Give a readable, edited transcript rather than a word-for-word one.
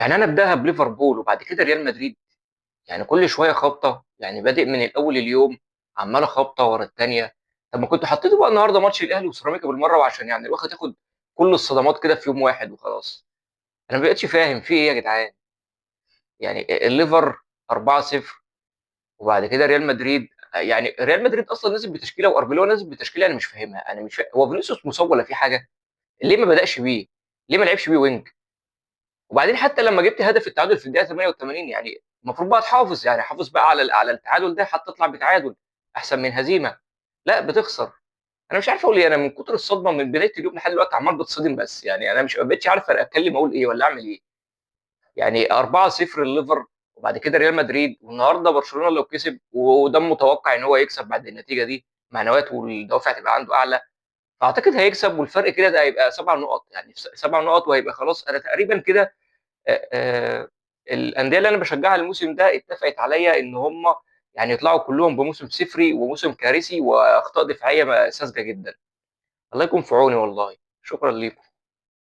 يعني أنا أبدأها بليفربول وبعد كده ريال مدريد، يعني كل شوية خبطة، يعني بادئ من الأول اليوم عمّالة خبطة ورا التانية. طب ما كنتم حطيتوا بقى النهارده ماتش الأهلي وسيراميكا بالمرّة، وعشان يعني الواحد ياخد كل الصدمات كده في يوم واحد وخلاص. أنا ما بقيتش فاهم في إيه يا جدعان؟ يعني الليفر 4-0 وبعد كده ريال مدريد، يعني ريال مدريد أصلًا نزل بتشكيلة وأربيلوا نزل بتشكيلة أنا مش فاهمها، أنا مش فا هو فينيسيوس مصاب والّا في حاجة؟ ليه ما بدأش بيه؟ ليه ما لعبش بيه wing؟ وبعدين حتى لما جبت هدف التعادل في الدقيقة 88 يعني المفروض بقى تحافظ، يعني حافظ بقى على التعادل ده حتى تطلع بتعادل احسن من هزيمة، لا بتخسر. انا مش عارف اقول ايه، انا من كتر الصدمة من بداية اليوم لحد دلوقتي عمال بتصدم، بس يعني انا مش ما بقتش عارف اتكلم اقول ايه ولا اعمل ايه. يعني 4-0 الليفر وبعد كده ريال مدريد، والنهارده برشلونه لو كسب، وده متوقع ان هو يكسب بعد النتيجة دي، معنويات والدوافع تبقى عنده اعلى، فاعتقد هيكسب، والفرق كده ده هيبقى 7 نقط، يعني 7 نقط وهيبقى خلاص. انا تقريبا كده آآ الأندية اللي أنا باشجعها الموسم ده اتفقت عليّا إن هم يعني يطلعوا كلّهم بموسم صفري وموسم كارثي وأخطاء دفاعية ساذجة جدًا. الله يكون في عوني والله، شكرًا ليكم.